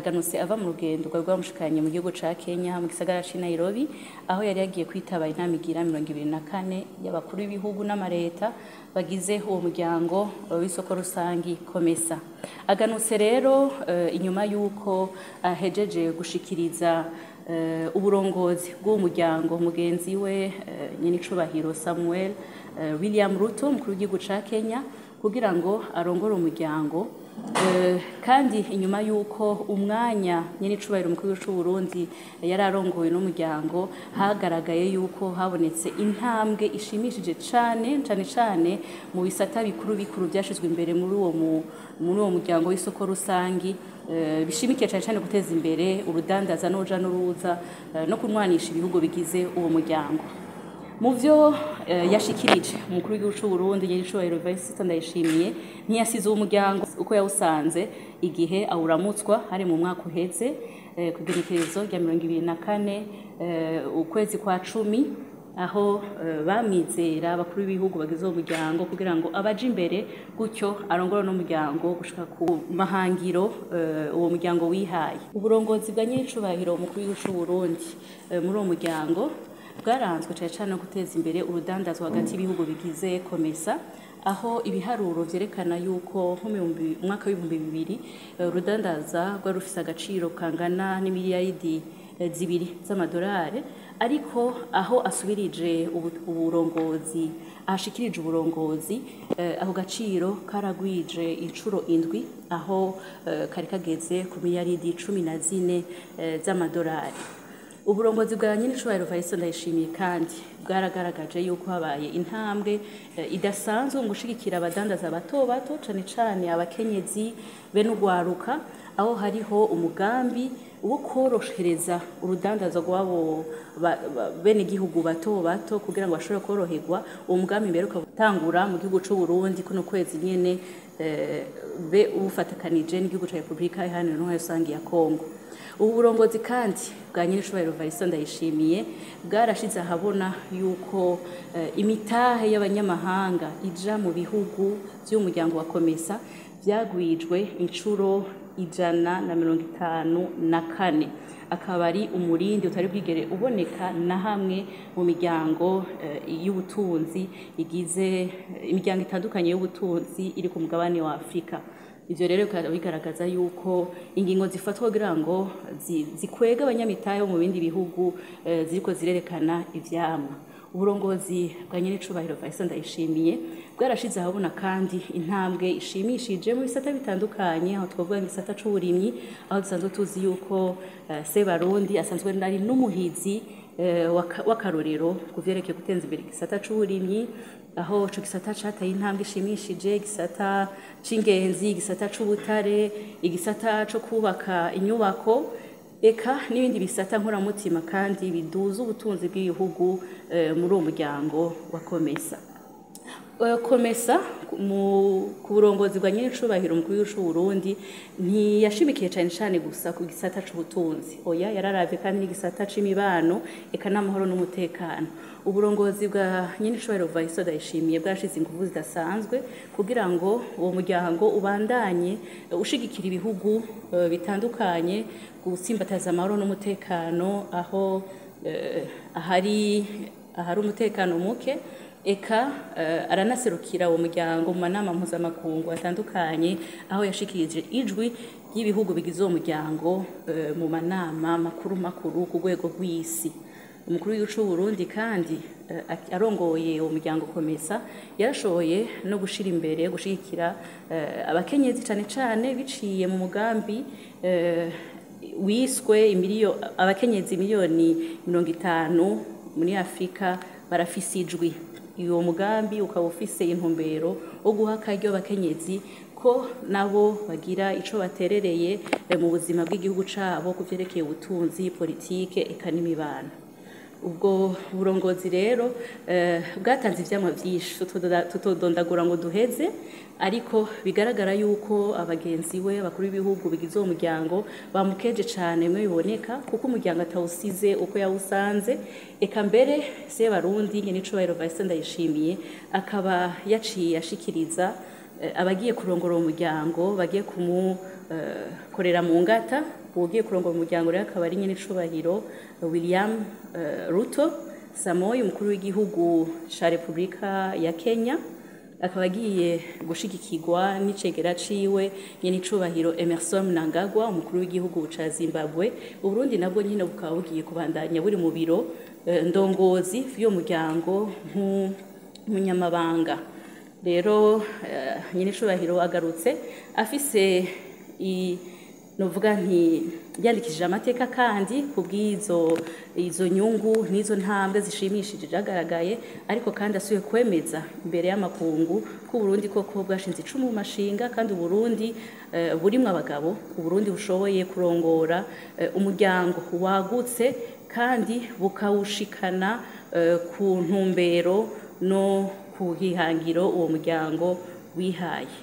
Araganutse ava mu rugendo rwari rwamushikanye mu gihugu ca Kenya, mu gisagara c'i Nairobi, aho yari yagiye kwitaba inama igira 24 y'abakuru b'ibihugu n'amareta bagize uwo muryango w'isoko rusangi COMESA. Aganutse rero inyuma y'uko ahejeje gushikiriza uburongozi bw'uwo muryango mugenzi we nyenicubahiro Samuel William Ruto, umukuru w'igihugu ca Kenya, kugira ngo arongore umuryango. Kandi inyuma y'uko umwanya nyenicubahiro umukuru w'igihugu c'u Burundi yari arongoye n'umuryango, hagaragaye yuko habonetse intambwe ishimishije cane cane cane mu bisata bikuru bikuru vyashizwe imbere muri uwo muryango w'isoko rusangi, bishimikiye cane cane guteza imbere urudandaza n'uruja n'uruza no kunwanisha ibihugu bigize uwo muryango. Mu vyo yashikirije umukuru w'igihugu c'u Burundi nyenicubahiro Evariste Ndayishimiye, ntiyasize uwo muryango uko yawusanze igihe awuramutswa, hari mu mwaka uheze, ku igenekerezo rya 24 ukwezi kwa 10, aho bamwizera abakuru b'ibihugu bagize uwo muryango kugira ngo abaje imbere, gutyo arongore n'umuryango gushika ku mahangiro uwo muryango wihaye. Uburongozi bwa nyenicubahiro umukuru w'igihugu c'u Burundi muri uwo muryango bwaranzwe cane cane no guteza imbere urudandazwa hagati y'ibihugu bigize COMESA, aho ibiharuro vyerekana yuko nko mu mwaka w'2000 urudandaza rwari rufise agaciro kangana n'imiliyaridi 2 z'amadolari, ariko aho asubirije uburongozi, ahashikirije uburongozi, ako gaciro karagwije incuro 7, aho kari kageze ku miliyaridi 14 z'amadolari. Uburongozi bwa nyenicubahiro Evariste Ndayishimiye kandi bwaragaragaje yuko habaye intambwe idasanzwe mu gushigikira abadandaza bato bato, cane cane abakenyezi be n'ugwaruka, aho hariho umugambi wo korohereza urudandaza rw'abo bene gihugu bato bato kugira ngo bashobore koroherwa. Uwo mugambi mbere ukatangura mu gihugu c'u Burundi kuno kwezi nyene, be ufatakanije n'igihugu ca Republika Iharanira Intwaro Rusangi ya Kongo. Ubu burongozi kandi bwa nyenicubahiro Evariste Ndayishimiye bwarashize ahabona yuko imitahe y'abanyamahanga ija mu bihugu vy'umuryango wa COMESA vyagwijwe incuro 154, akaba ari umurindi utari bwigere uboneka na hamwe mu miryango y'ubutunzi igize imiryango itandukanye y'ubutunzi iri ku mugabane wa Afrika. Ivyo rero bikaba bigaragaza yuko ingingo zifatwa kugira ngo zikwege abanyamitahe bo mu bindi bihugu ziriko zirerekana ivyamwa. Uburongozi bwa nyenicubahiro Evariste Ndayishimiye bwarashize ahabona kandi intambwe ishimishije mu bisata bitandukanye, aho twavuga igisata c'uburimyi, aho dusanzwe tuzi yuko Sebarundi asanzwe ari n'umuhizi w'akarorero ku vyerekeye guteza imbere igisata c'uburimyi, aho ico gisata cateye intambwe ishimishije, igisata c'ingenzi, igisata c'ubutare, igisata co kubaka inyubako, eka n'ibindi bisata nkoramutima kandi biduza ubutunzi bw'ibihugu muri uwo muryango wa COMESA. COMESA ku burongozi bwa nyenicubahiro umukuru w'igihugu c'u Burundi ntiyashimikiye cane cane gusa ku gisata c'ubutunzi, oya, yararavye kandi n'igisata c'imibano eka n'amahoro n'umutekano. Uburongozi bwa nyenicubahiro Evariste Ndayishimiye bwarashize inguvu zidasanzwe kugira ngo uwo muryango ubandanye ushigikira ibihugu bitandukanye gutsimbataza amahoro n'umutekano aho ahari umutekano muke, eka aranaserukira uwo muryango mu manama mpuzamakungu atandukanye, aho yashikirije ijwi ry'ibihugu bigize uwo muryango mu manama makuru makuru ku rwego rw'isi. Umukuru w'igihugu c'u Burundi kandi arongoye uwo muryango COMESA yarashoboye no gushira imbere gushigikira abakenyezi, cane cane biciye mu mugambi wiswe abakenyezi miliyoni 50 muri Afrika barafise ijwi. Uwo mugambi ukaba ufise intumbero wo guha akaryo abakenyezi ko nabo bagira ico baterereye mu buzima bw'igihugu cabo ku vyerekeye ubutunzi, politike eka n'imibano. Ubwo burongozi rero bwatanze ivyamwa vyinshi tutodondagura ngo duheze, ariko bigaragara yuko abagenzi we abakuru b'ibihugu bigize uwo muryango bamukeje cane mwe biboneka, kuko umuryango atawusize uko yawusanze. Eka mbere Sebarundi nyenicubahiro Evariste Ndayishimiye akaba yaciye ashikiriza abagiye kurongora uwo muryango, bagiye kumukorera mu ngata. Uwugiye kurongora umuryango rero akaba ari nyen'icubahiro William Ruto Samoei, umukuru w'igihugu ca Repubulika ya Kenya, akaba agiye gushigikirwa n'icegera ciwe nyen'icubahiro Emerson Mnangagwa, umukuru w'igihugu ca Zimbabwe. Uburundi nabwo nyine bukaba bugiye kubandanya buri mu biro ndongozi vy'uwo muryango nk'umunyamabanga. Rero nyen'icubahiro agarutse afise novuga nti yandikishije amateka, kandi kubw'izo izo nyungu n'izo ntambwe zishimishije zagaragaye, ariko kandi asubiye kwemeza imbere y'amakungu ko Uburundi koko bwashinze icumu mu mashinga, kandi Uburundi burimwo abagabo, Uburundi bushoboye kurongora umuryango wagutse kandi bukawushikana ku ntumbero no ku hihangiro uwo muryango wihaye.